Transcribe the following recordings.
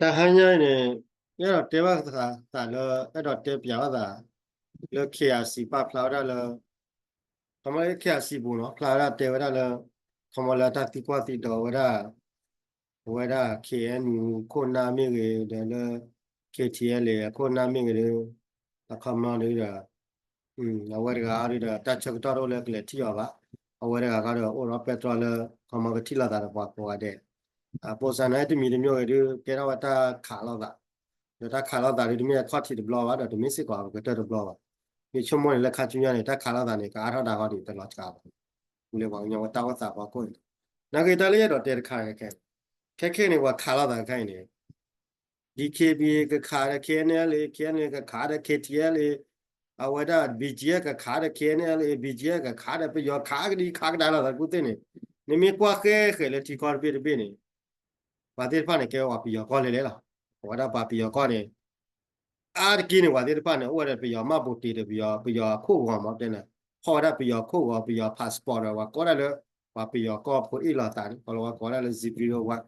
တဟါညါအံၤန့ၣ် အဲၣ်ဒိးတဲဘၣ်သးလၢ အဲၣ်ဒိးတဲပၠးဘၣ်သး လၢ K I C ပာ်ဖျါဝဲဒၣ်လၢ ခီမီ K I C ပူၤနီၤ ဖျါဝဲဒၣ်တဲဝဲဒၣ်လၢ ခီမီလၢတၢ်သံကွၢ်သံဒိးဝဲဒၣ် အဝဲဒၣ် K N U ခိၣ်နၢ်မ့ၢ်ဂ့ၤ ဒီးလၢ K T L A အခိၣ်နၢ်မ့ၢ်ဂ့ၤဒီး အခီမီဒုဒီး အဝဲတဂၤအံၤဒီး တၢ်ဆၢကတီၢ်တအိၣ်လၢကလဲၤထံၣ်အီၤဘၣ်. အဝဲတဂၤခီဒီး အိၣ်ဒီးပဲတြီလၢ ခီမီကထံၣ်လိာ်သးဒီးပှၤကိးဂၤဒဲး. အပိစါန့ၣ်တမံၤတမံၤဂ့ၤဒု ကဲထီၣ်ဝဲတၢ်ခးလိာ်သး, ဒီးတၢ်ခးလိာ်သးဒု တမ့ၢ်အခီၣ်ထံးတဘျီဘၣ် ဒီးတမ့ၢ်စ့ၢ်ကီးအကတၢၢ်တဘျီဘၣ်. ယဆိကမိၣ်န့ၣ်လၢခါဆူညါန့ၣ် တၢ်ခးလိာ်သးန့ၣ် ကအါထီၣ်ဒၣ်ဃီဒံးတလီၤစှၤဘၣ်. ပူၤလၢပှၤကညီဝဲတၢ်အိၣ်သးဖီခိၣ်န့ၣ် နာ်က့တၢ်လၢယအဲၣ်ဒိးတဲတခါခဲခဲန့ၣ်, ခဲခဲန့ၣ် ပှၤခးလိာ်သးခဲခဲအံၤန့ၣ် D K B A ကခးဒီး K N L A, K N L A ကခးဒီး K T L A, အဝဲဒၣ် B G F ကခးဒီး K N L A, B G F ကခးဒီး ပယီၤခးကဒံခးကဒါလိာ်သးကူသ့ၣ်န့ၣ်, နမ့ၢ်ကွၢ်ဃဲဃဲလၢထံကီၢ်တဘ့ၣ်တဘ့ၣ်န့ၣ် ပှၤသ့ၣ်တဖၣ်န့ၣ် ကဲဝဲပှၤပယီၤကီၢ်လဲၣ်လဲၣ်လီၤ. အဝဲဒၣ်ပှၤပယီၤကီၢ်န့ၣ် အါတက့ၢ်န့ၣ် ပှၤသ့ၣ်တဖၣ်န့ၣ် အိၣ်ဝဲဒၣ်ပယီၤမၢ်ဘူးတ့ၢ်ဒီး ပယီၤ ပယီၤခိၣ်ဂီၤမးတဲန့ၣ်, ဖီၣ်ဝဲဒၣ်ပယီၤခိၣ်ဂီၤ ပယီၤ passport ဒီး ပှၤကိးဒၣ်လၢ ပှၤပယီၤကီၢ်ဖိအ့ၣ်လိာ်သးန့ၣ် ပှၤလၢပှၤကိးဒၣ်လၢ zero one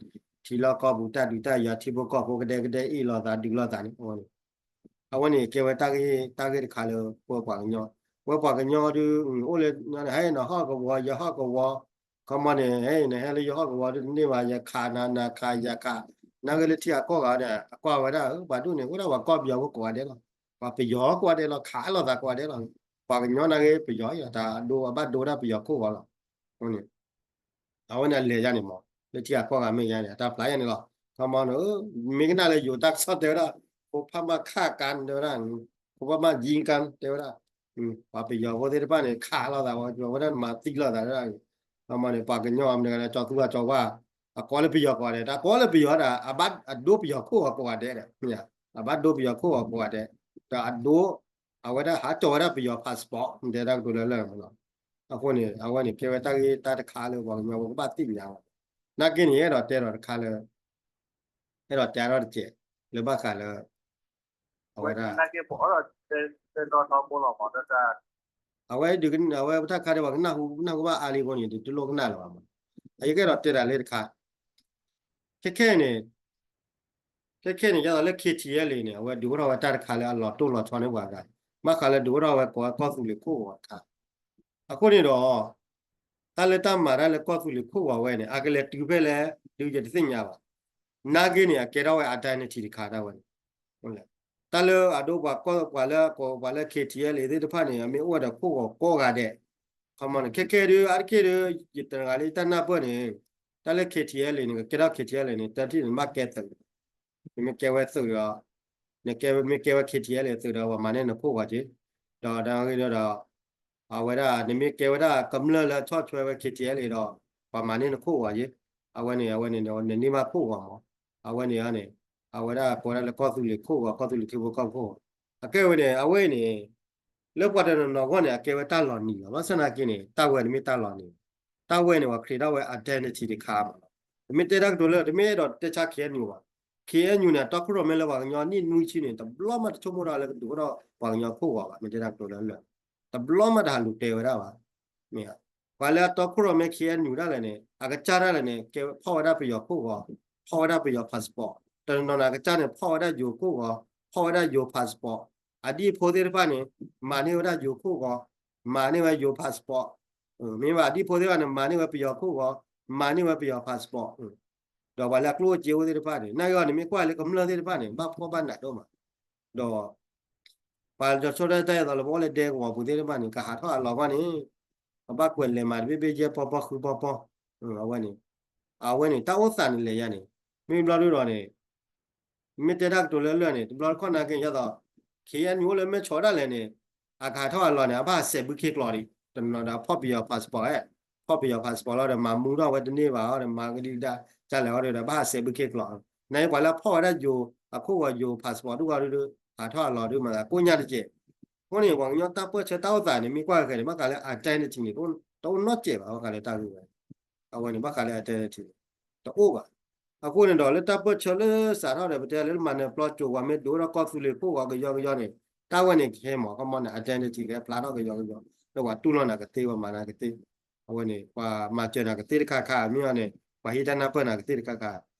ထံလီၢ်ကီၢ်ပူၤတၢ်ဒုးတၢ်ယၤ ထံဖိကီၢ်ဖိကဒဲကဒဲအ့ၣ်လိာ်သးဒုးလိာ်သးန့ၣ် အဝဲန့ၣ် အဝဲန့ၣ် ကဲဝဲတၢ်ဂ့ၢ် တၢ်ဂ့ၢ်တခါလၢပဝဲပှၤကညီ, ပဝဲပှၤကညီဒု အိၣ်လၢ ဟဲနဟီၣ်ကဝီၤ ယဟီၣ်ကဝီၤ, ခီမီန့ၣ် ဟဲနဟဲလၢယဟီၣ်ကဝီၤဒု တန့ၢ်ဘၣ် ယခးနၤ နၤခးယၤခး, နာ်က့လၢထံအကီၢ်ဂၤန့ၣ် အကွၢ်ဝဲဒၣ် ပှၤဒိၣ်န့ၣ် အိၣ်ဒၣ်ပှၤကီၢ်ပယီၤဖိကိးဂၤဒဲးလီၤ. ပှၤပယီၤကိးဂၤဒဲးလီၤ ခးလိာ်သးကိးဂၤဒဲးလီၤ. ပှၤကညီနာ်က့ပယီၤအံၤ တၢ်အဒိအဘၣ်ဒိဝဲဒၣ်ပယီၤခိၣ်ဂီၤလီၤ. အဝဲန့ၣ်အလဲၤယါန့ၣ်မး လၢထံဂၤကီၢ်ဂၤမ့ၢ်ယါန့ၣ် အတၢ်ဖျါယါန့ၣ်လီၤ. ခီမီန့ၣ် မ့ၢ်ကနၣ်လၢယိၤတၢ်ကစီၣ်တဲဝဲဒၣ် ဖိဖၣ်မၣ်ခၣ်ကါတဲဝဲဒၣ် ဖိဖၣ်မၣ်ယံကါတဲဝဲဒၣ် ပှၤပယီၤဖိသ့ၣ်တဖၣ်န့ၣ် ခးလိာ်သးဝဲ ဝဲဒၣ်မၤသံလိာ်သးဝဲဒၣ်. ခီမီန့ၣ် ပှၤကညီအမနုၤလဲၣ် ကၠီသူဝါကၠီဝါ အကိးလၢပယီၤကိးဂၤဒဲး တၢ်ကိးလၢပယီၤဒၣ် အဘၣ်အဒိပယီၤခိၣ်ဂီၤကိးဂၤဒဲးဒီး အဘၣ်ဒိပယီၤခိၣ်ဂီၤကိးဂၤဒဲး ဒီးအဒိ အဝဲဒၣ်ဟးကၠီဝဲဒၣ်ပယီၤ passport တဲတၢ်ကတိၤလၢလၢမးလီၤ. အဃိန့ၣ် အဝဲန့ၣ်ကဲဝဲတၢ်ဂ့ၢ်တၢ်တခါလၢပှၤကညီဖိကဘၣ်သ့ၣ်ညါဝဲ နာ်က့န့ၣ် အဲၣ်ဒိးတဲဒီးတခါလၢ အဲၣ်ဒိးတဲထီၣ်တစဲး လၢဘၣ်ဃးလၢ အဝဲဒၣ် အဝဲဒုး အဝဲတၢ်ခါဒဲးပှၤကနၢ်ဟူ နၢ်ဟူဘၣ်အါလံအဃိန့ၣ် ဒုးတလိၣ်ကနၣ်လၢၤဘၣ်မး. အယကအဲၣ်ဒိးတဲတၢ်လၢတခါ ခဲခဲန့ၣ် ခဲခဲန့ၣ် ယသးလၢ K T L A န့ၣ် အဝဲဒုးအိၣ်ထီၣ်ဝဲတၢ်တခါလၢအလီၤတိၢ်လီၤဆီန့ၢ်ပှၤဂၤ ဘၣ်ဃးလၢဒုးအိၣ်ထီၣ်ဝဲကိးဝဲကီၢ်သူလ့ၤခိၣ်ဂီၤတခါ အဃိန့ၣ်ဒီး တၢ်လၢတၢ်မၤတၢ်လၢကီၢ်သူလ့ၤခိၣ်ဂီၤဝဲန့ၣ် အကလဲၤတုၤဖဲလဲၣ် ဒုးယတသ့ၣ်ညါဘၣ်. နာ်က့န့ၣ် အကဲထီၣ်ဝဲ identity တခါဒၣ်ဝဲန့ၣ် တၢ်လၢအဒိပှၤကီၢ်ပှၤလၢကိးပှၤလၢ K T L A သ့ၣ်တဖၣ်န့ၣ် အမ့ၢ်အိၣ်ဝဲဒီးခိၣ်ဂီၤကိးဂၤဒဲး ခီမီန့ၣ် ခဲခဲဒုး အါတက့ၢ်ဒုး ယတဂၤလၢယတၢ်နၢ်ပၢၢ်န့ၣ် တၢ်လၢ K T L A န့ၣ် ကကဲထီၣ် K T L A န့ၣ် တၢ်ထံၣ်န့ၣ် နဘၣ်ကဲသုး နမ့ၢ်ကဲဝဲသုးဒီး နကဲမ့ၢ်ကဲဝဲ K T L A သုးဒီး ပှၤမၤန့ၢ်နခိၣ်ဂီၤက့ၤ ဒီးတၢ်ဂ့ၢ်ဒီး အဝဲဒၣ် နမ့ၢ်ကဲဝဲဒၣ်ကမျၢၢ်လၢဆီၣ်ထွဲဝဲ K T L A ဒီး ပှၤမၤန့ၢ်နခိၣ်ဂီၤက့ၤ အဝဲန့ၣ် အဝဲန့ၣ် နန့ၢ်ဘၣ်ခိၣ်ဂီၤမး အဝဲန့ၣ်န့ၣ် အဝဲဒၣ်ကိးဝဲဒၣ်လၢကီၢ်သူလ့ၤခိၣ်ဂီၤ ကီၢ်သူလ့ၤထံဖိကီၢ်ဖိ အကဲဝဲန့ၣ် အဝဲအံၤန့ၣ် လၢပှၤတနီၤနီၤအဂီၢ်န့ၣ် အကဲဝဲတၢ်လီၤနံၤလီၤ. ဘၣ်ဆၣ်သနာ်က့န့ၣ် တၢ်ဝဲန့ၣ်မ့ၢ်တၢ်လီၤနံၤ တၢ်ဝဲန့ၣ် ပှၤ create ထီၣ်ဝဲ identity တခါမးလီၤ. တမ့ၢ်တဲတၢ်ကတိၤလၢ တမ့ၢ်အဲၣ်ဒိးတဲဆါ K N U ဘၣ်. K N U န့ၣ် အတီခိၣ်ရိၣ်မဲလၢပှၤကညီနံၣ်နွံဆံန့ၣ် တဘျီမးတဆိကမိၣ်ထီၣ်လၢကဒုးအိၣ်ထီၣ်ပှၤကညီခိၣ်ဂီၤဘၣ်. မ့ၢ်တဲတၢ်ကတိၤလၢလၢ တဘျီမးတဟးလူၤတဲဝဲဒၣ်ဘၣ်. မ့ၢ် ပှၤလၢအတီခိၣ်ရိၣ်မဲ K N U ဒၣ်လဲာ်န့ၣ် အကစၢ်ဒၣ်လဲာ်န့ၣ် ကဲဖီၣ်ဝဲဒၣ်ပယီၤခိၣ်ဂီၤ ဖီၣ်ဝဲဒၣ်ပယီၤ passport တနီၤနီၤန့ၣ် အကစၢ်န့ၣ် ဖီၣ်ဝဲဒၣ်ယိၤခိၣ်ဂီၤ ဖီၣ်ဝဲဒၣ်ယိၤ passport အဒံၣ်ဖိသ့ၣ်တဖၣ်န့ၣ် မၤန့ၢ်ဝဲဒၣ်ယိၤခိၣ်ဂီၤ မၤန့ၢ်ဝဲယိၤ passport မ့ၢ်ဘၣ် အဒံၣ်ဖိသ့ၣ်တဖၣ်န့ၣ် မၤန့ၢ်ဝဲပယီၤခိၣ်ဂီၤ မၤန့ၢ်ဝဲပယီၤ passport ဒီးပှၤလၢအကျိၣ်အိၣ်စ့အိၣ်သ့ၣ်တဖၣ်န့ၣ် နာ်က့အီၤန့ၣ် မ့ၢ်ကွၢ်လၢကမျၢၢ်သ့ၣ်တဖၣ်န့ၣ် ဘၣ်ဖှီၣ်ဘၣ်နးဒိၣ်မး ဒီး ပှၤလၢဆီဒၣ်တၢ်အဲၣ်သိးလၢပအိၣ်လၢဒဲကဝီၤပူၤသ့ၣ်တဖၣ်န့ၣ် ကဟးထီၣ်အလီၤအဂီၢ်န့ၣ် ကဘၣ်ကွဲးလဲၤမၤတဘ့ၣ်ဘ့ၣ်ယဲၢ်ပီၢ်ပီၢ်ဃုပီၢ်ပီၢ် အဝဲန့ၣ် အဝဲန့ၣ် တၢ်အိၣ်သးန့ၣ်လဲၤယါန့ၣ် မ့ၢ်ဘျီဒုဒီးန့ၣ် မ့ၢ်တဲတၢ်ကတိၤလၢလၢာ်န့ၣ် တဘျီတခီၣ်နာ်က့ ယသး K N U အိၣ်လၢမဲၢ်ဆီးဒၣ်လဲာ်န့ၣ် အကဟးထီၣ်အလီၢ်န့ၣ် အဘၣ်ဟးစဲးဘုခ့ကျိးဒံး တနီၤဒီးဖီၣ်ပယီၤ passport ဧါ ဖီၣ်ပယီၤ passport လီၤဒီး မၤမူထီၣ်ဝဲတန့ၢ်ဘၣ်အီၤဒီး မၤကဒံကဒါ ကၢ်လဲၤအီၤဒီး ဘၣ်ဟးစဲးဘုခ့ကျိး နာ်က့ပှၤလၢဖီၣ်ဝဲဒၣ်ယိၤ အခိၣ်ဂီၤယိၤ passport ဒုဂီၢ်ဒု ဟးထီၣ်အလီၢ်ဒုမၤသးကိးညါတက့ၢ် အဃိန့ၣ် ပှၤကညီတၢ်ပၢၢ်ဆၢတၢ်အိၣ်သးန့ၣ် မ့ၢ်ကွၢ်ဃဲၤန့ၣ် ဘၣ်ဃးလၢ identity န့ၣ် တအိၣ်နီတစဲးဘၣ် ဘၣ်ဃးလၢတၢ်ဂ့ၢ်ဝဲ အဝဲန့ၣ် ဘၣ်ဃးလၢ identity န့ၣ် တအိၣ်ဘၣ်. အဃိန့ၣ်ဒီး လၢတၢ်ပၢၢ်ဆၢလၢစးထီၣ်ဒီး ပတဲလၢမၤနၢၤပျီကၠိၤ ပှၤမ့ၢ်ဒုးအိၣ်ထီၣ်ကီၢ်သူလ့ၤခိၣ်ဂီၤကယီကယီန့ၣ် တၢ်ဝဲန့ၣ်ကဟဲမး ခီမီန့ၣ် identity ကဟဲဖျါထီၣ်ကယီကယီ လၢပှၤတူၢ်လိာ်နၤကသ့ ပှၤမၤနၤကသ့ အဝဲန့ၣ် ပှၤမၤစၢၤနၤကသ့တခါခါ မ့ၢ်အီၤန့ၣ် ပှၤဟ့ၣ်တၢ်နၢ်ပၢၢ်နၤကသ့တခါခါ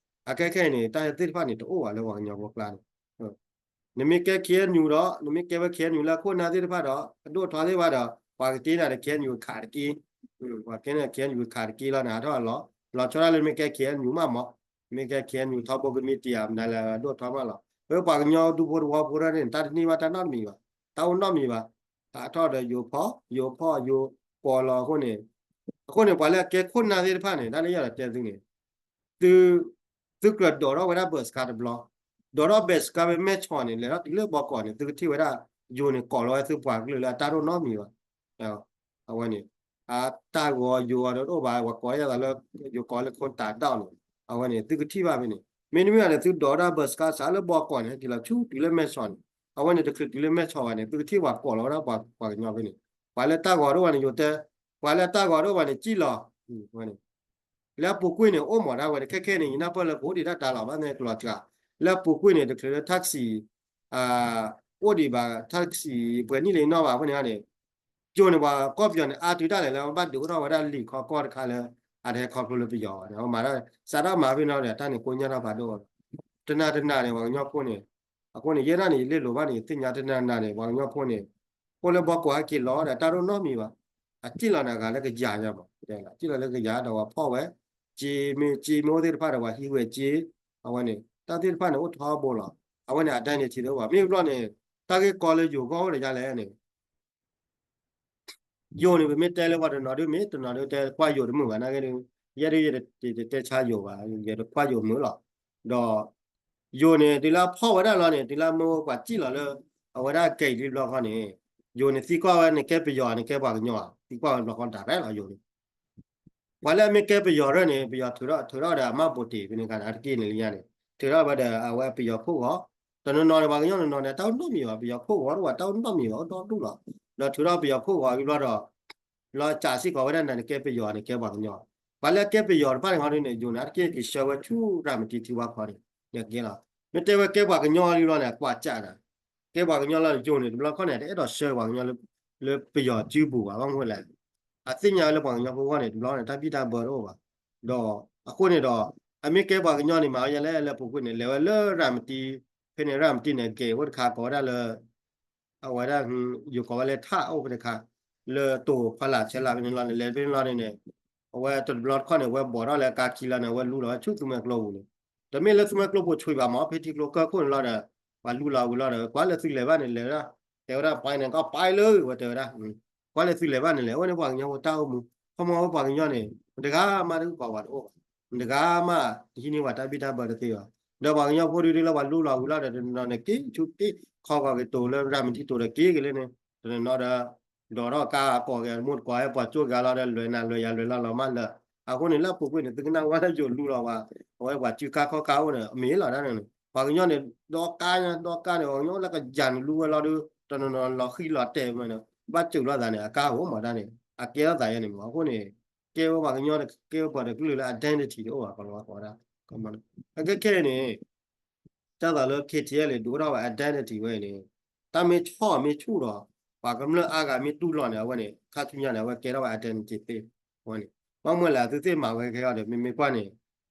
အခဲခဲအံၤန့ၣ် တၢ်သ့ၣ်တဖၣ်န့ၣ် တအိၣ်ဘၣ်လၢပှၤကညီဖိကျါန့ၣ် နမ့ၢ်ကဲ ခ့ၣ်အဲၣ်ယူၣ် ဒီး နမ့ၢ်ကဲဝဲ ခ့ၣ်အဲၣ်ယူၣ် လၢခိၣ်နၢ်သ့ၣ်တဖၣ်ဒီး အဒိၣ်အထီသ့ၣ်တဖၣ်ဒီး ပှၤကတ့နၤဒီး ခ့ၣ်အဲၣ်ယူၣ် ခးတက့ၢ်, ပှၤကဲန့ၣ် ခ့ၣ်အဲၣ်ယူၣ် ခးတက့ၢ်လီၤန့ၣ် ဟးထီၣ်လီၤ, လီၤဆီဒၣ်လၢမ့ၢ်ကဲ ခ့ၣ်အဲၣ်ယူၣ် မးမး, မ့ၢ်ကဲ ခ့ၣ်အဲၣ်ယူၣ် ထီဘိကမံးတံာ် မနုၤလဲၣ် အဒိၣ်အထီမးလီၤ. ပဝဲပှၤကညီဒူဖိသဝီဖိဒၣ်န့ၣ် တၢ်တန့ၢ်ဘၣ်တၢ်နီတမံၤဘၣ်, တၢ်အိၣ်နီတမံၤဘၣ်, ဟးထီၣ်ဒီးယိၤဖီၣ် ယိၤဖီၣ် ယိၤကိးလီၤအဃိန့ၣ်, အဃိန့ၣ် ပှၤလၢအကဲခိၣ်နၢ်သ့ၣ်တဖၣ်န့ၣ် တၢ်လၢယအဲၣ်ဒိးတဲသုန့ၣ် သု သုကြၢးဒိးထီၣ်ဝဲဒၣ်ဘၢၣ်စကါတဘျီ, ဒိးထီၣ်ဘၢၣ်စကါဝဲမဲၢ်ဆီၣ်န့ၣ် လဲၤထီၣ်တုၤလၢဘီကီးန့ၣ် သုကထံၣ်ဝဲဒၣ် ယိၤန့ၣ် ကိးလီၤဝဲသုပှၤကလုာ်လၢအတၢ်တအိၣ်နီတမံၤဘၣ်. အဝဲန့ၣ် အတၢ်ဂီၤယိၤအီၤတအိၣ်ဘၣ် ပှၤကိးယသးလၢ ယိၤကိးလၢခိၣ်တၢ်ဒၣ်န့ၣ် အဝဲန့ၣ် သုကထံၣ်ဘၣ်ဖဲန့ၣ် မ့တမ့ၢ်ဘၣ်န့ၣ် သုဒိးဝဲဒၣ်ဘၢၣ်စကါစးလၢဘီကီးန့ၣ် ဟဲက့ၤလီၤဆူတုၤလၢမဲၢ်ဆီၣ်န့ၣ် အဝဲန့ၣ် တချုးတုၤလၢမဲၢ်ဆီၣ်ဘၣ်န့ၣ် သုကထံၣ်ပှၤကိးလီၤဝဲဒၣ်ပှၤကညီဖဲန့ၣ်, ပှၤလၢတၢ်ဂီၤတအိၣ်ဘၣ်န့ၣ် ယိၤတဲ ပှၤလၢတၢ်ဂီၤတအိၣ်ဘၣ်န့ၣ် စံၣ်လီၤ ဝဲန့ၣ် လၢအပူၤကွံာ်န့ၣ် အိၣ်မးဒၣ်ဝဲန့ၣ် ခဲခဲန့ၣ် ယနၢ်ပၢၢ်လၢကအိၣ်ဒံးတၢ်တၢ်လီၤ ဘၣ်သ့ၣ်ကလီၤစှၤ လၢအပူၤကွံာ်န့ၣ် တချုးလၢထၣ်ကစံၣ် အိၣ်ဒံးဘၣ် ထၣ်ကစံၣ်ပှဲၤနံၣ်လၢနီၢ်ဘၣ်အဃိန့ၣ်န့ၣ် ယိၤန့ၣ် ပှၤကီၢ်ပယီၤန့ၣ် အါတုၤဒၣ်လဲာ်လၢ ဘၣ်ဒုးအိၣ်ထီၣ်ဝဲဒၣ်လံာ်ခီကီၢ်တခါလၢ အတဟဲခီဖျိလၢပယီၤဘၣ်န့ၣ် မၤတၢ်စးထီၣ်မၤဖဲနီၤဒီး တၢ်န့ၣ်ကိညၢ်ထီၣ်ဖးဒိၣ် တနၤတနၤန့ၣ် ပှၤကညီဖိန့ၣ် အဃိန့ၣ် ယဲဒၣ်န့ၣ် ယလ့လိာ်ဘၣ်န့ၣ် ယသ့ၣ်ညါတနၤနၤန့ၣ် ပှၤကညီဖိန့ၣ် အိၣ်လၢဘီကီးဟဲက့ၤလီၤဒီး တၢ်တအိၣ်နီတမံၤဘၣ်, အစံၣ်လီၤန့ၣ် အဂၤလၢကယၤညါမး, စံၣ်လီၤလၢကယၤဒီးပှၤဖီၣ်ဝဲ စ့မ့ၢ် စ့မ့ၢ်အိၣ်သ့ၣ်တဖၣ်ဒီး ပှၤဟံးဝဲစ့, အဝဲန့ၣ် တၢ်သ့ၣ်တဖၣ်န့ၣ် အိၣ်ထီဘိလီၤ, အဝဲန့ၣ် identity တအိၣ်ဘၣ်. မ့ၢ်ဘျီန့ၣ် တၢ်ဂ့ၢ်ကီလၢယိၤကီၢ်အိၣ်ဒီးယၤလဲၣ်န့ၣ် ယိၤန့ၣ် ပမ့ၢ်တဲလၢပှၤတနီၤဒုမ့ၢ် တနီၤဒုတဲကွၢ်ယိၤတမုာ်ဘၣ် နာ်က့ဒု ယဲဒုယတတဲဆါယိၤဘၣ် ယတကွၢ်ယိၤမုာ်လီၤ. ဒီး ယိၤန့ၣ် တုၤလၢအဖီၣ်ဝဲဒၣ်လီၤန့ၣ် တုၤလၢမ့ၢ်ပှၤစံၣ်လီၤလၢ အဝဲဒၣ်ကဲအံၤလံဘျီဃီန့ၣ် ယိၤန့ၣ်သံကွၢ်ဝဲန့ၣ် ကဲပယီၤန့ၣ် ကဲပှၤကညီ သံကွၢ်ဝဲဘျီဃီ direct လီၤယိၤန့ၣ် ပှၤလၢအမ့ၢ်ကဲပယီၤရၢၢ်န့ၣ် ပယီၤထုးထီၣ် ထုးထီၣ်ဒီးအမၢ်ဘိးတ့ၢ် ဖဲန့ၣ်ခါန့ၣ် အတက့ၢ်န့ၣ်လံယါန့ၣ် ထုးထီၣ်ဝဲဒီးအဝဲပယီၤခိၣ်ဂီၤ တနီၤနီၤန့ၣ် ပှၤကညီနီၤနီၤန့ၣ် တၢ်အိၣ်နီတမံၤဘၣ် ပယီၤခိၣ်ဂီၤတအိၣ်ဘၣ် တၢ်အိၣ်နီတမံၤဘၣ် အိၣ်ဒီဒူၣ်လီၤ. ဒီးထုးထီၣ်ပယီၤခိၣ်ဂီၤဝံၤဘျီဒီး လီၤစးစ့ၢ်ကီးဝဲဒၣ်နၤန့ၣ် ကဲပယီၤန့ၣ် ကဲပှၤကညီ ပှၤလၢအကဲပယီၤတဖၣ်န့ၣ်ဟီဒ်န့ၣ် ယိၤန့ၣ် အတက့ၢ်က့ၤဆှၢဝဲဆူရၤမတံထံဝါခီန့ၣ် န့ၣ်ကဲလီၤ. မ့ၢ်တဲဝဲကဲပှၤကညီလံဘျီန့ၣ် အကွၢ်ကၢ်ဒီး ကဲပှၤကညီလၢယိၤန့ၣ် တဘျီခီန့ၣ် တအဲၣ်ဒိးဆှၢပှၤကညီလၢပယီၤစုပူၤဘၣ် ဘၣ်မနုၤလဲၣ် အသ့ၣ်ညါဝဲလၢပှၤကညီဖိဂီၢ်န့ၣ် တဘျီန့ၣ် တၢ်ဘံၣ်တၢ်ဘၢတအိၣ်ဘၣ်. ဒီးအဃိန့ၣ်ဒီး အမ့ၢ်ကဲပှၤကညီန့ၣ် မၤဝဲယဲလဲၣ်လၢပူၤကွံာ်န့ၣ် လဲၤဝဲလၢရၤမတံ ဖဲန့ၣ် ရၤမတံန့ၣ် ကဲအိၣ်တခါကိးဝဲဒၣ်လၢ အဝဲဒၣ် ယိၤကိးဝဲလၢထၣ်အိၣ်ဖဲတခါ လၢတိၤဖီလာ်ဆဲလၢဖဲန့ၣ်လီၤန့ၣ် လဲၤဖဲန့ၣ်လီၤန့ၣ်န့ၣ် အဝဲတဘျီတခီၣ်န့ၣ် အဝဲဘိးထီၣ်လၢကါခံလီၤန့ၣ် အဝဲလူလီၤဝဲဆူသူမှဲကျိပူၤန့ၣ် တမ့ၢ်လၢသူမှဲကျိပူၤဆွံဘၣ်မး ဖဲထံကျိကၢၢ်ခိၣ်န့ၣ်လီၤဒီး ပှၤလူလီၤဝံၤလီၤဒီး ကွၢ်လၢသုလဲၤဘၣ်န့ၣ်လဲၤဝဲဒၣ် တဲဝဲဒၣ် ပှၤန့ၣ်ကီးပာ်လၢဝဲတဲဝဲဒၣ် ကွၢ်လၢသုလဲၤဘၣ်န့ၣ်လဲၤ အဝဲန့ၣ်ပှၤကညီဖိတၢ်အိၣ်မူ ခီမီဝဲပှၤကညီန့ၣ် တဂၤမးတဂၤကိးပှၤတအိၣ်ဘၣ် တဂၤမး တဟံးန့ၢ်ပှၤတၢ်ဘံၣ်တၢ်ဘၢတသ့ဘၣ်. ဒီးပှၤကညီဖိဒုဒုလၢပှၤလူလီၤဝံၤလီၤဒီး တနီၤန့ၣ်က့ၤဆူက့ၤခီဂီၤက့ၤတိၤလၢရၤမတံတိၤဒီးက့ၤက့ၤလၢန့ၣ် တနီၤဒီး ဒိးထီၣ်ကါကိးက့ၤမူတကိးဟဲ ပှၤကၠိၣ်က့ၤလီၤဒီး လွဲၤနၤလွဲၤယၤလွဲၤလီၤလီၤမးလၢ အဃိန့ၣ် လၢအပူၤကွံာ်န့ၣ် သုကနၣ်ဝဲလၢယိၤလူလီၤဝဲ အဝဲပှၤစုကါခီၣ်ကါအိၣ်န့ၣ် အမ့ၢ်လီၤဒၣ်န့ၣ် ပှၤကညီန့ၣ် ဒီကါညါ ဒီကါန့ၣ် ပှၤကညီအိၣ်လၢကယၤနလူဝဲလီၤဒီး တနီၤနီၤလီၤဃံလီၤတဲာ်မးန့ၣ် ဘၣ်စၢၤလိာ်သးန့ၣ် အကါအိၣ်မးဒၣ်န့ၣ် အကဲထီၣ်သးယဲန့ၣ်မး အဃိန့ၣ် ကဲဝဲပှၤကညီ ကဲဝဲပှၤတကလုာ်လၢ identity တအိၣ်ဘၣ် ကီးလီၤဝဲကိးဝဲဒၣ် အခဲခဲအံၤန့ၣ် တၢ်သးလၢ K T L A ဒုးအိၣ်ထီၣ်ဝဲ identity ဝဲအံၤန့ၣ် တၢ်မ့ၢ်ဆီၣ်မ့ၢ်ဆူၣ်ဒီး ပှၤကမျၢၢ်အါဂၤမ့ၢ်တူၢ်လိာ်န့ၣ် အဝဲန့ၣ် ခါဆူညါန့ၣ် အဝဲကဲထီၣ်ဝဲ identity သ့ အဝဲန့ၣ် ဘၣ်မနုၤလဲၣ် သုသ့ၣ်မၤဝဲခဲအံၤဒီး မ့မ့ၢ်ကွၢ်န့ၣ်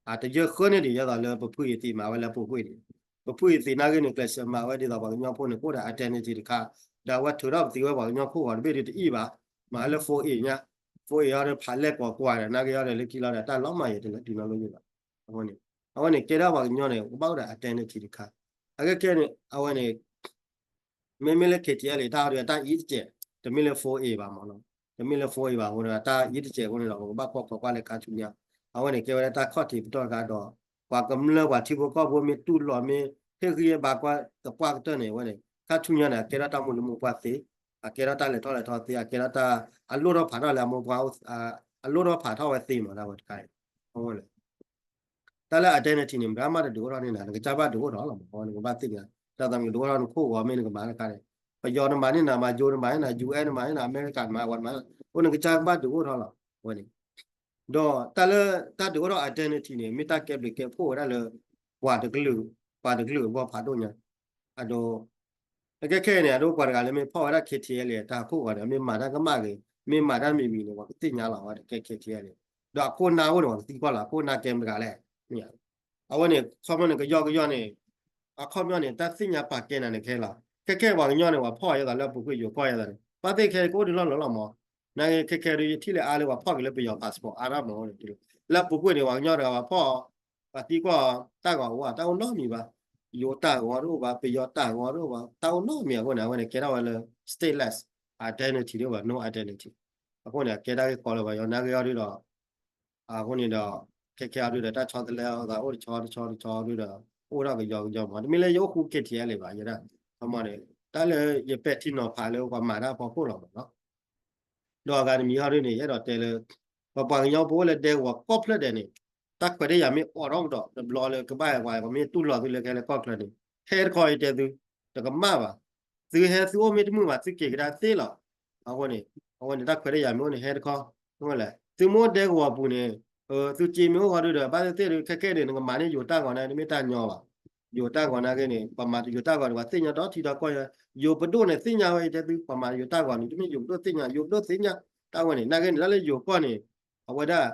အတယၢၢ်ဃၢန့ၢ်ဒံး ယဲသိးလၢပဖုအံၤသ့ၣ်မၤဝဲလၢပူၤကွံာ်န့ၣ် ပဖုအံၤသ့ၣ်နာ်ဂ့ၤန့ၣ် ကျဲးစၢးမၤဝဲဒ်သိးပှၤကညီဖိန့ၣ် ကအိၣ်ဒီး identity တခါ ဒီးအဝဲထုးထီၣ်ပသံဝဲပှၤကညီခိၣ်ဂီၤတဘ့ၣ်ဒ်တအံၣ်ဘၣ် မၤလၢ four A ညါ four A အီၤဒီးဖးလဲၢ်ကိးကွၢ်ဒီး နာ်ဂ့ၤအီၤဒီးလၢခံလီၤဒီး တၢ်လီၤမၢ်ယဲၢ်တလၢတုၤနီၤလိယဲၢ်ဘၣ် အဃိန့ၣ် အဝဲန့ၣ် ကဲဒၣ်ပှၤကညီန့ၣ် ကဘၣ်အိၣ်ဒီး identity တခါ အခဲခဲန့ၣ် အဝဲန့ၣ် မ့မ့ၢ်လၢ K T L A တၢ်ဟီဒီးတၢ်အံၤတစဲး တမ့ၢ်လၢ four A ဘၣ်မးနီၤ တမ့ၢ်လၢ four A ဘၣ်အဃိန့ၣ် တၢ်အံၤတစဲးအဃိန့ၣ်ဒီး ပကဘၣ်ကွၢ်ဖီကွၢ်လၢခါဆူညါ အဝဲန့ၣ် ကဲဝဲဒၣ်တၢ်ခီၣ်ထံးပတီၢ်တခါဒီး ပှၤကမျၢၢ်ပှၤထံဖိကီၢ်ဖိမ့ၢ်တူၢ်လိာ်မ့ၢ် ဟ့ၣ်ဂံၢ်ဟ့ၣ်ဘါကွၢ်သပှၢ်ကတၢၢ်န့ၣ် အဝဲန့ၣ် ခါဆူညါန့ၣ် အကဲထီၣ်တၢ်မူလၢမိၢ်ပှၢ်သ့ အကဲထီၣ်တၢ်လဲၤထီၣ်လဲၤထီသ့ အကဲထီၣ်တၢ် အလိၣ်ထီၣ်ဖးထီၣ်လၢအမိၢ်ပှၢ် အလိၣ်ထီၣ်ဖးထီၣ်ဝဲသ့မး တၢ်ဝဲတခါအံၤ အဝဲန့ၣ် တၢ်လၢ identity န့ၣ် မတၤမးတဒုးအိၣ်ထီၣ်န့ၢ်နၤ နကစၢ်ဘၣ်ဒုးအိၣ်ထီၣ်လီၤမး နကဘၣ်သ့ၣ်ညါ တၢ်သးမ့ၢ်ကဒုးအိၣ်ထီၣ်နခိၣ်ဂီၤမ့ၢ်နကမၤတခါန့ၣ် ပယီၤနမၤန့ၢ်နၤမး ယိၤနမၤန့ၢ်နၤ U N နမၤန့ၢ်နၤ အမဲရကၤနမၤ ဝဲနမၤ အိၣ်နကစၢ်ဘၣ်ဒုး အိၣ်ထီၣ်လီၤ အဝဲန့ၣ် ဒီးတၢ်လၢ တၢ်ဒုးအိၣ်ထီၣ် identity န့ၣ် မ့ၢ်တၢ်ကဲဘျုးကဲဖှိၣ်ဝဲဒၣ်လၢ ပှၤတကလုာ် ပှၤတကလုာ်အဂီၢ်ဖးဒိၣ်ညါ အဒိ အခဲခဲအံၤန့ၣ် အဒိပှၤတဂၤလၢမ့ၢ်ဖီၣ်ဝဲဒၣ် K T L A တၢ်ဟီၣ်ခိၣ်ဂီၤန့ၣ် မ့ၢ်မၤတၢ်ကမၣ်ဂ့ၤ မ့ၢ်မၤတၢ်မံၤမံၤန့ၣ် ပှၤကသ့ၣ်ညါလီၤဝဲတကဲ K T L A ဒီးအခိၣ်နၢ်အိၣ်န့ၣ် ပှၤကသံကွၢ်လီၤ အခိၣ်နၢ်ကဲမတဂၤလဲၣ် မ့ၢ် အဝဲန့ၣ် ခီပညီန့ၣ် ကယီကယီန့ၣ် အခီပညီန့ၣ် တၢ်သ့ၣ်ညါပာ်ကဲနၤန့ၣ်ခဲလီၤ. ခဲခဲပှၤကညီန့ၣ် ပှၤဖီၣ်ယဲသိးလၢပူၤကွံာ်ယိၤကီၢ်ယဲသိးန့ၣ် ဘၣ်သ့ၣ်ခဲကအိၣ်ဒံးလီၢ်လီၢ်လီၤမး. နာ်က့ခဲခဲဒုး ယထံၣ်လၢအါလၢပှၤဖီၣ်က့ၤလၢပယီၤ passport အါထီၣ်မးန့ၣ် လၢပူၤကွံာ်န့ၣ် ပှၤကညီတဂၤပှၤဖီၣ် ပှၤသံကွၢ်တၢ်ဂီၤအိၣ် တၢ်အိၣ်နီတမံၤဘၣ်. ယိၤတၢ်ဂီၤတအိၣ်ဘၣ်, ပယီၤတၢ်ဂီၤတအိၣ်ဘၣ်, တၢ်အိၣ်နီတမံၤအဃိန့ၣ် အဝဲန့ၣ်ကဲထီၣ်ဝဲလၢ stateless identity တအိၣ်ဘၣ်, no identity. အဃိန့ၣ် အကဲတၢ်ဂ့ၢ်ကီလၢပှၤကညီနာ်က့အီၤဒုးဒီး အဃိန့ၣ်ဒီး ခဲခဲအီၤဒုးဒီး တၢ်ဆီတလဲအသးအိၣ်တဆီတဆီတဆီဒုးဒီး အိၣ်ထီၣ်ကယီကယီမး, တမ့ၢ်လၢယအိၣ်ဃူ K T L လံဘၣ်, ယဲဒၣ် ခီမီန့ၣ် တၢ်လၢယပဲာ်ထံနီၤဖးလၢပှၤမၤတၢ်အဖီခိၣ်လီၤမးနီၤ. ဒီးအဂၤတမံၤဟီဒုးန့ၣ် ယအဲၣ်ဒိးတဲလၢ ပပှၤကညီဖိအိၣ်လၢဒဲကဝီၤကိးဖျၢၣ်ဒဲးန့ၣ် တၢ်ခွဲးတၢ်ယာ်မ့ၢ်အိးထီၣ်ကဒီးတဘျီလၢကဘၣ်ဝဲ ပှၤမ့ၢ်တူၢ်လိာ်သုလၢခဲလၢာ်ကီၢ်ချၢန့ၣ် ဟဲတခီယတဲသု တကမၣ်ဘၣ်. သုဟဲသုအိၣ်မ့ၢ်တမုာ်ဘၣ် သုက့ၤကဒါသ့လီၤ. အဃိန့ၣ် အဝဲန့ၣ်တၢ်ခွဲးတၢ်ယာ်မ့ၢ်အိၣ်န့ၣ် ဟဲတခီ မ့ၢ်လဲၣ် သုမ့ၢ်အိၣ်ဒဲကဝီၤပူၤန့ၣ် သုစ့မ့ၢ်အိၣ်ဃီဒုးဒီး ဘၣ်သ့ၣ်သ့ၣ်ဒုး ခဲခဲန့ၣ် နကမၤန့ၢ်ယိၤတၢ်ဂီၤန့ၣ် တမ့ၢ်တၢ်ညီဘၣ်. ယိၤတၢ်ဂီၤနာ်က့န့ၣ် ပှၤမၤယိၤတၢ်ဂီၤန့ၣ် ပှၤသ့ၣ်ညါဒီးထံဒီးကီၢ်, ယိၤပဒိၣ်န့ၣ်သ့ၣ်ညါဝဲ ယတဲသု ပှၤမၤယိၤတၢ်ဂီၤန့ၣ် တမ့ၢ်ယိၤပဒိၣ်သ့ၣ်ညါ ယိၤပဒိၣ်သ့ၣ်ညါ တၢ်ဝဲန့ၣ် နာ်က့န့ၣ် တၢ်လၢယိၤကီၢ်န့ၣ် အဝဲဒၣ်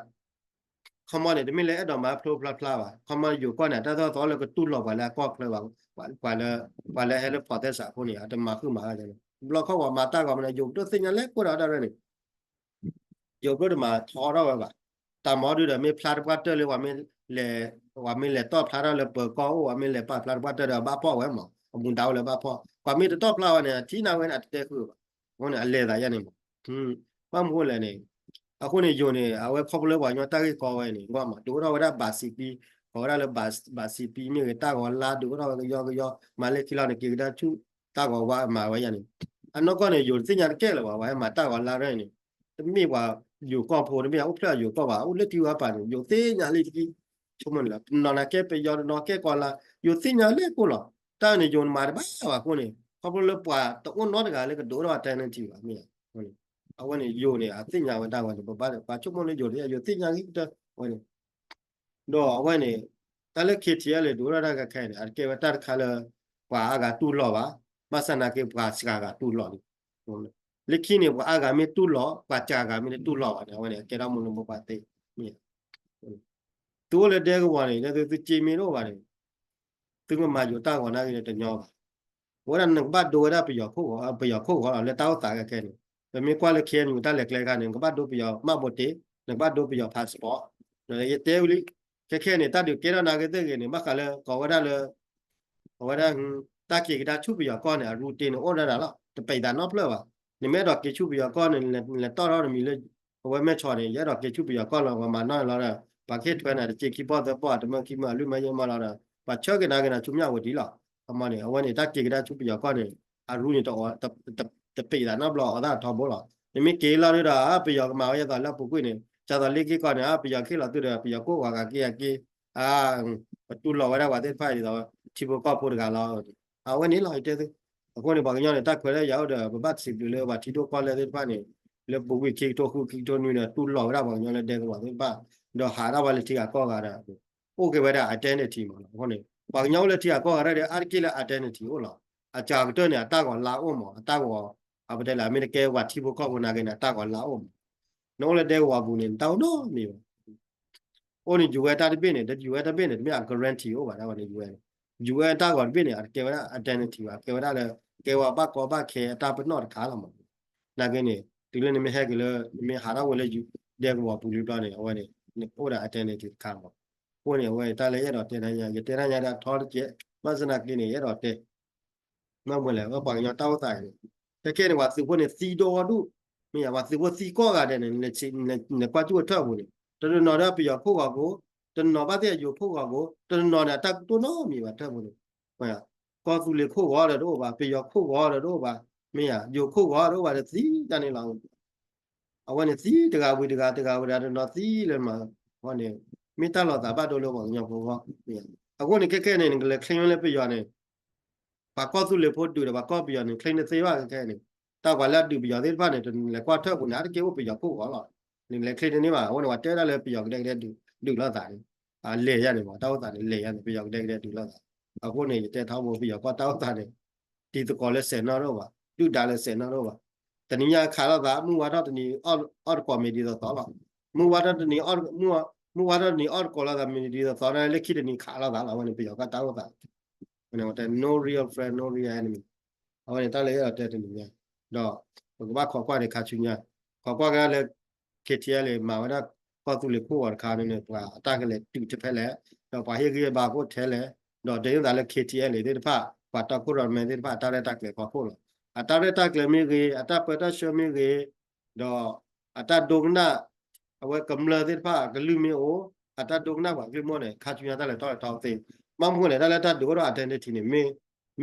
ခီမီန့ၣ် တမ့ၢ်လၢအဲၣ်ဒိးမၤဖျိဖျါဖျါဘၣ်. ခီမီယိၤကီၢ်န့ၣ် တၢ်သိၣ်သီလၢကတူၢ်လိာ်ပှၤလၢအကီၢ်ချၢဘၣ်, ပှၤလၢ ပှၤလၢဟဲလၢ protest အဃိန့ၣ် အတမၤဃုာ်မၤဂၤန့ၣ် ဘျီခီပှၤမၤတၢ်ဂီၤမးန့ၣ် ယိၤပဒိၣ်သ့ၣ်ညါလဲၣ်ကိၣ်ဒီးတၢ်ရဲၣ်န့ၣ် ယိၤပဒိၣ်တမၤထီထီၣ်ဝဲဘၣ်. တၢ်မၤဒုးဒီးမ့ၢ်ဖျါတပှၢ်တၢၢ်လၢပှၤမ့ၢ်လဲၤ ပှၤမ့ၢ်လဲၤတီၣ်ဖျါထီၣ်လၢပၢၤကီၢ်အိၣ် ပှၤမ့ၢ်လဲၤပာ်ဖျါတပှၢ်တၢၢ်ဒီးဘၣ်ဖီၣ်ဝဲမး အမူဒါအိၣ်လၢဘၣ်ဖီၣ် ပှၤမ့ၢ်တတီၣ်ဖျါဝဲန့ၣ် ထံၣ်နၤဝဲန့ၣ် အတတဲဃုာ်ဘၣ်. အဃိန့ၣ် အလဲၤသးယါန့ၣ်မး ဘၣ်မနုၤလဲၣ်န့ၣ် အဃိန့ၣ် ယိၤန့ၣ် အဝဲခီဖျိလၢပှၤကညီတၢ်ဂ့ၢ်ကီဝဲန့ၣ် ကွၢ်မး ဒုးအိၣ်ထီၣ်ဝဲဒၣ်ဘၣ်စံးပံ ကိးဝဲဒၣ်လၢ ဘၣ်စံးပံမ့ၢ်ဂ့ၤ တၢ်ဂီၤလါ ဒုးအိၣ်ထီၣ်ဝဲကယီကယီ မၤလၢခံလီၤန့ၣ် က့ၤကဒါဆူ တၢ်ဂီၤဝါမၤဝဲယါန့ၣ် အနီၢ်ကီၢ်န့ၣ် ယိၤတသ့ၣ်ညါတကဲလၢၤဘၣ် ပှၤဟဲမၤတၢ်ဂီၤလါရဲၣ်န့ၣ် တမ့ၢ်ပှၤယိၤကီၢ်ဖိ တမ့ၢ်အအိၣ်ဖျဲၣ်ယိၤကီၢ်ဘၣ် အိၣ်လၢထံဂၤပၤန့ၣ် ယိၤသ့ၣ်ညါလံတက့ၢ် ဆိကမိၣ်န့ၣ်လီၤ တနီၤနၤကဲပယီၤ တနီၤကဲကီၤလါ ယိၤသ့ၣ်ညါလၢကိၣ်လီၤ တၢ်န့ၣ် ယိၤနမၤတဘၣ်ဘၣ်အဃိန့ၣ် ခီဖျိလၢပှၤတအိၣ်နီတဂၤလၢကဒုးအိၣ်ထီၣ် identity ဘၣ်မ့ၢ် အဝဲန့ၣ် ယိၤန့ၣ် အသ့ၣ်ညါဝဲဒၣ်ဝဲန့ၣ် ပဘၣ်ပှၤဆိကမိၣ်လၢယိၤတယါ ယိၤသ့ၣ်ညါဂ့ၤကတၢၢ်ဝဲန့ၣ် ဒီးအဝဲန့ၣ် တၢ်လၢ K T L ဒုးအိၣ်ထီၣ်တၢ်ခဲခဲအံၤန့ၣ် အတကဲဝဲတၢ်တခါလၢ ပှၤအါဂၤတူၢ်လိာ်ဘၣ် ဘၣ်ဆၣ်နာ်က့ ပှၤစှၤဂၤတူၢ်လိာ်လံ လၢခံန့ၣ် ပှၤအါဂၤမ့ၢ်တူၢ်လိာ် ပှၤစှၤဂၤမ့ၢ်တတူၢ်လိာ်ဘၣ်န့ၣ် အဝဲန့ၣ် အကဲထီၣ်မူလၢမိၢ်ပှၢ်သ့ သုအိၣ်လၢဒဲကဝီၤန့ၣ် သုသုစ့မ့ၢ်တအိၣ်ဘၣ်န့ၣ် သုကမၤယိၤတၢ်ဂီၤနာ်က့န့ၣ်တညီဘၣ်. အဝဲဒၣ်နကဘၣ်ဒိဝဲဒၣ်ပယီၤခိၣ်ဂီၤ ပယီၤခိၣ်ဂီၤလီၤ လၢတၢ်အိၣ်သးခဲခဲန့ၣ် ပမ့ၢ်ကွၢ်လၢ K N U တၢ်လဲၤကျဲခါန့ၣ် နကဘၣ်ဒိပယီၤမှတ်ပုံတင် နကဘၣ်ဒိပယီၤ passport ဒီးယတဲဝံၤလံ ခဲခဲန့ၣ် တၢ်ဒုးကဲထီၣ်နာ်က့သ့ၣ်ဂ့ၤန့ၣ် ဘၣ်ဃးလၢ ကိးဝဲဒၣ်လၢ အဝဲဒၣ် တၢ်က့ၤကဒါဆူပယီၤကီၢ်န့ၣ် အရူတ့န့ၣ်အိၣ်ဒၣ်ဒၣ်လီၤ တပံးသးနီတဖျၢၣ်ဘၣ်. နမ့ၢ်အဲၣ်ဒိးက့ၤဆူပယီၤကီၢ်န့ၣ် လဲၤတီၣ်ထီၣ်တမံၤလၢ အဝဲမဲၢ်ဆီးန့ၣ် ယအဲၣ်ဒိးက့ၤဆူပယီၤကီၢ်လီၤ ပှၤမၤနီၢ်လီၤဒီး ပှၤကဟ့ၣ်ထွဲနၤတစ့ခံပီၢ်သၢပီၢ် တမၢခံမၢအလွံၢ်မၢယဲၢ်မၢလီၤဒီး ပှၤဆၢက့ၤနာ်က့ၤနၤဆူမၠၣ်ဝတံၤလီၤ. ခီမီန့ၣ် အဝဲန့ၣ် တၢ်က့ၤကဒါဆူပယီၤကီၢ်န့ၣ် အရူန့ၣ် တပံးသးနီတဘျီအီၤသၣ်ထီဘိလီၤ. နမ့ၢ်က့ၤလီၤဒုးဒီး ပယီၤကမၤဝဲယဲသိးလၢပူၤကွံာ်န့ၣ် ကသိးလ့က့ၤကီၢ်န့ၣ် ပယီၤကဟ့ၣ်လီၤသုဒီး ပယီၤကိၢ်ဂီၤဂၤက့ၤဂၤက့ၤ ပတူၢ်လိာ်ဝဲဒၣ်ပှၤသ့ၣ်တဖၣ်အံၤဒ်သိး ထံဖိကီၢ်ဖိတဂၤလီၤ. အဝဲန့ၣ်လီၤ ယတဲသု အဃိန့ၣ် ပှၤကညီန့ၣ် တၢ်ခွဲးတၢ်ယာ်အိၣ်ဒီး ပဘၣ်စံးဘျုးလၢပှၤထံဒိၣ်ကီၢ်လဲၢ်သ့ၣ်တဖၣ်န့ၣ် လၢပူၤကွံာ်ခံကထိဃု ခံကထိနွံဒီး တူၢ်လိာ်ဝဲဒၣ်ပှၤကညီလၢဒဲကဝီၤသ့ၣ်တဖၣ် ဒီးဟးဒၣ်ဝဲလၢထံဂၤကီၢ်ဂၤဒီး အိၣ်က့ၤဝဲဒၣ် identity မးလီၤ. အဃိန့ၣ် ပှၤကညီအိၣ်လၢထံဂၤကီၢ်ဂၤဒၣ်ဒီး အါတက့ၢ်လၢ identity အိၣ်လီၤ. အစှၤကတၢၢ်န့ၣ် အတၢ်ဂီၤလါအိၣ်မး အတၢ်ဂီၤ အပတဲလၢ အမ့ၢ်တကဲပှၤထံဖိကီၢ်ဖိနာ်က့န့ၣ် အတၢ်ဂီၤလါအိၣ်မး နအိၣ်လၢဒဲကဝီၤပူၤန့ၣ် နတၢ်အိၣ်နီတမံၤဘၣ် အိၣ်န့ၣ် UN တၢ်တဘ့ၣ်န့ၣ် UN တၢ်တဘ့ၣ်န့ၣ် တမ့ၢ်အ guarantee အိၣ်ဘၣ်ဒၣ်ဝဲန့ၣ် UN UN တၢ်ဂီၤတဘ့ၣ်န့ၣ် အတကဲဝဲဒၣ် identity ဘၣ် ကဲဝဲဒၣ်လၢ ကဲဝဲဘၣ်ကီဘၣ်ခဲအတၢ်ပနီၣ်တခါလီၤမး. နာ်က့န့ၣ် တုၤလၢနမ့ၢ်ဟဲက့ၤလၢ နမ့ၢ်ဟးထီၣ်ဝဲလၢ ဒဲကဝီၤပူၤလံဘျီန့ၣ် အဝဲန့ၣ် နအိၣ်ဒီး identity တခါမး. အဃိန့ၣ် အဝဲတၢ်လၢယအဲၣ်ဒိးတဲနၤညါ ယတဲနၤညါဒၣ်ထီတကဲး ဘၣ်ဆၣ်နာ်က့န့ၣ် ယအဲၣ်ဒိးတဲ မ့ၢ်မနုၤလဲၣ် ပှၤကညီတၢ်အိၣ်သးအံၤန့ၣ် ခဲခဲန့ၣ် ပှၤသုးဖိန့ၣ်သံဒိၣ်ဒိၣ်, မ့ၢ်ယါ ပှၤသုးဖိသံကိးဂၤဒဲးန့ၣ် နလဲၤကွၢ်ကၠူၣ်ဝဲထၢၣ်ပူၤန့ၣ် တနီၤနီၤဒီးပယီၤခိၣ်ဂီၤကိး, တနီၤဘၣ်သ့ၣ်အယိၤခိၣ်ဂီၤကိး, တနီၤနီၤန့ၣ် အတၢ်ကတိၢ်နီတမံၤဘၣ်ထၢၣ်ပူၤန့ၣ်, ကီၢ်သူလ့ၤခိၣ်ဂီၤဒီးတအိၣ်ဘၣ်, ပယီၤခိၣ်ဂီၤဒီးတအိၣ်ဘၣ်, မ့ၢ်ယါ ယိၤခိၣ်ဂီၤဒီးတအိၣ်ဘၣ်ဒီးသံတၢ်န့ၣ်လီၤ. အဝဲန့ၣ်သံတဂၤဝံၤတဂၤ တဂၤဝံၤတဂၤ တနီၤသံလၢမၤ, အဃိန့ၣ် မ့ၢ်တၢ်လီၤသးဘၣ်ဒိလၢပှၤကညီဖိအဂီၢ်, အဃိန့ၣ် ခဲခဲန့ၣ် နကလဲၤ claim လၢပယီၤန့ၣ် ပှၤကီၢ်သူလ့ၤဖိဒုးဒီးပှၤကီၢ်ပယီၤန့ၣ် claim တသ့ဘၣ်ခဲခဲန့ၣ်, တၢ်ပှၤလၢအဒုးပယီၤသ့ၣ်တဖၣ်န့ၣ် တလဲၤကွၢ်ထၢၣ်ပူၤန့ၣ် အါတက့ၢ်အိၣ်ပယီၤခိၣ်ဂီၤလီၤ, နလဲၤ claim တန့ၢ်ဘၣ်, အဃိန့ၣ် ပှၤတဲဒၣ်လၢပယီၤကဒဲကဒဲဒုးလီၤသးန့ၣ်, လဲၤယါန့ၣ်မး တၢ်အိၣ်သးန့ၣ် လဲၤယါန့ၣ် ပယီၤကဒဲကဒဲဒုးလီၤသး, အဃိန့ၣ် ယတဲထီဘိ ပယီၤကီၢ်တၢ်အိၣ်သးန့ၣ် တံၤသကိးလၢစဲးနီၣ်တအိၣ်ဘၣ်, ဒုၣ်ဒါလၢစဲးနီၣ်တအိၣ်ဘၣ်, တနံၤညါခးလိာ်သး မုၢ်ဝါထီၣ်တနံၤ အီၣ်တကိးမ့ၤဒ်သိးသိးလီၤ, မုၢ်ဝါထီၣ်တနံၤ မုၢ် မုၢ်ဝါထီၣ်တနံၤအီၣ်တကိးလိာ်သး မံၤဒ်သိးသိးန့ၣ် လၢခံတနံၤခးလိာ်သးလီၤ. အဝဲန့ၣ် ပယီၤကီၢ်တၢ်အိၣ်သး ဝဲန့ၣ် no real friend, no real enemy. အဝဲန့ၣ် တၢ်လၢယအဲၣ်ဒိးတဲတနံၤညါ ဒီးပကဘၣ်ခိးကွၢ်န့ၣ် ခါဆူညါ ခိးကွၢ်ကဒါလၢ K T L မၤဝဲဒၣ်ကီၢ်သူလ့ၤခိၣ်ဂီၤတခါန့ၣ် ပှၤအတၢ်ကလဲၤတုၤတဖဲလဲၣ်, ဒီးပှၤဟ့ၣ်ဂံၢ်ဟ့ၣ်ဘါအခိၣ်ထဲလဲၣ်, ဒီးဒ်သိးလၢ K T L သ့ၣ်တဖၣ် ပှၤတီခိၣ်ရိၣ်မဲသ့ၣ်တဖၣ် အတၢ်ရဲၣ်တၢ်ကျဲၤဖီခိၣ်လီၤ. အတၢ်ရဲၣ်တၢ်ကျဲၤမ့ၢ်ဂ့ၤ, အတၢ်ပၢတၢ်ဆှၢမ့ၢ်ဂ့ၤ, ဒီးအတၢ်ဒိကနၣ် အဝဲကမျၢၢ်သ့ၣ်တဖၣ်ကလုၢ်မ့ၢ်အိၣ်, အတၢ်ဒိကနၣ်ပှၤကလုၢ်မ့ၢ်အိၣ်န့ၣ် ခါဆူညါတၢ်လဲၤထီၣ်လဲၤထီသ့. ဘၣ်မနုၤအဃိလဲၣ် တၢ်လၢတၢ်ဒုးအိၣ်ထီၣ် identity န့ၣ် မ့ၢ်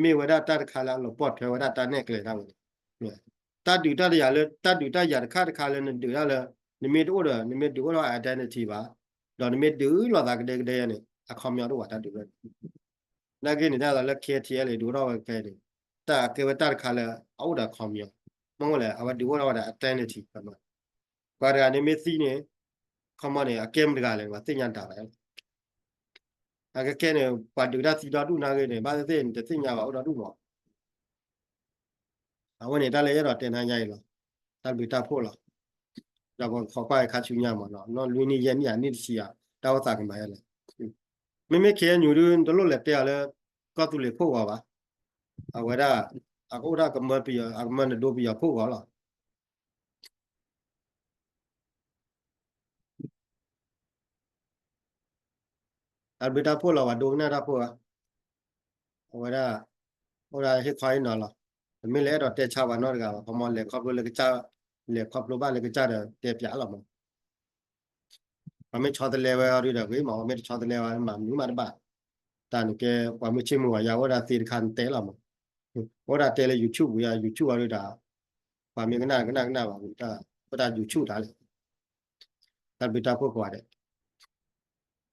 မ့ၢ်ဝဲဒၣ်တၢ်တခါလၢအလီၤပိာ်ထွဲဝဲဒၣ်တၢ်နဲၣ်ကျဲတၢ်ဝဲန့ၣ် တၢ်ဒုးတၢ်ယၤလၢ တၢ်ဒုးတၢ်ယၤတခါတခါလၢနဒုးတၢ်လၢ နမ့ၢ်တအိၣ်ဒီး နမ့ၢ်ဒုးအိၣ်ထီၣ် identity ဘၣ်, ဒီးနမ့ၢ်ဒုးလိာ်သးကဒဲကဒဲန့ၣ် အခီပညီတအိၣ်ဘၣ်တၢ်ဒုးဝဲန့ၣ်. နာ်က့န့ၣ် တၢ်လၢ K T L ဒုးအိၣ်ထီၣ်ဝဲခဲအံၤန့ၣ် တၢ်ကဲဝဲတၢ်တခါလၢအအိၣ်ဒီးအခီပညီ, မ့ၢ်လဲၣ် အဝဲဒုးအိၣ်ထီၣ်ဝဲဒၣ် identity ပှၤတဂၤန့ၣ်မ့ၢ်သံန့ၣ် ခီမီန့ၣ် အကဲမတဂၤလဲၣ် ပှၤသ့ၣ်ညါတၢ်ဘၣ်. အကဲကဲန့ၣ် ပှၤဒုးတၢ်သံဒီဒူၣ်နာ်က့န့ၣ် ဘၣ်သ့ၣ်သ့ၣ်န့ၣ် တသ့ၣ်ညါဘၣ်အိၣ်ဒီဒူၣ်မး. အဝဲန့ၣ် တၢ်လၢယအဲၣ်ဒိးတဲနၤညါအံၤလီၤ. တၢ်ဘျုးတၢ်ဖှိၣ်လီၤ. ဒီးပခိးကွၢ်ခါဆူညါမးနီၤ နီၢ်လွံၢ်နံၣ်ယဲၢ်နံၣ်အနံၣ်တဆံဧါ တၢ်အိၣ်သးကမၤယဲလဲၣ်. မ့မ့ၢ် K N U ဒုး နတလိၣ်လဲၤတဲအီၤလၢ ကီၢ်သူလ့ၤခိၣ်ဂီၤဘၣ်. အဝဲဒၣ် အကအိၣ်ဒၣ်ကမၢပယီၤ အကမၢနဒိပယီၤခိၣ်ဂီၤလီၤ. တၢ်ဘျုးတၢ်ဖှိၣ်လီၤ ပှၤဒိကနၣ်တၢ်ဖိဧါ. အဝဲဒၣ် အိၣ်ဒၣ်ဟ့ၣ်ခီဟ့ၣ်နီၤလီၤ. တမ့ၢ်လၢအဲၣ်ဒိးတဲဆါပှၤနီတဂၤဘၣ် ခီမီလဲၤခီဖျိလၢကစၢ် လဲၤခီဖျိဘၣ်လၢကစၢ်ဒီးတဲပၠးလီၤမး. ပှၤမ့ၢ်ဆီတလဲဝဲအီၤဒုးဒီးဂ့ၤမး ပှၤမ့ၢ်တဆီတလဲဝဲမၤမနုၤမးတဘၣ်. တၢ်န့ၣ်ကဲ ပှၤမ့ၢ်ဆိကမိၣ်ပှၤယၤအိၣ်ဒၣ်သ့တခါနတဲလီၤမး. အိၣ်ဒၣ်တဲလၢ YouTube ဝံၤ YouTube အီၤဒုးဒီး ပှၤမ့ၢ်ကနၣ်ကနၣ်ကနၣ်ဘၣ်ဝံၤ တၢ် အိၣ်ဒၣ် YouTube တၢ်လဲၣ်. တၢ်ဘျုးတၢ်ဖှိၣ်ကိးဂၤဒဲး.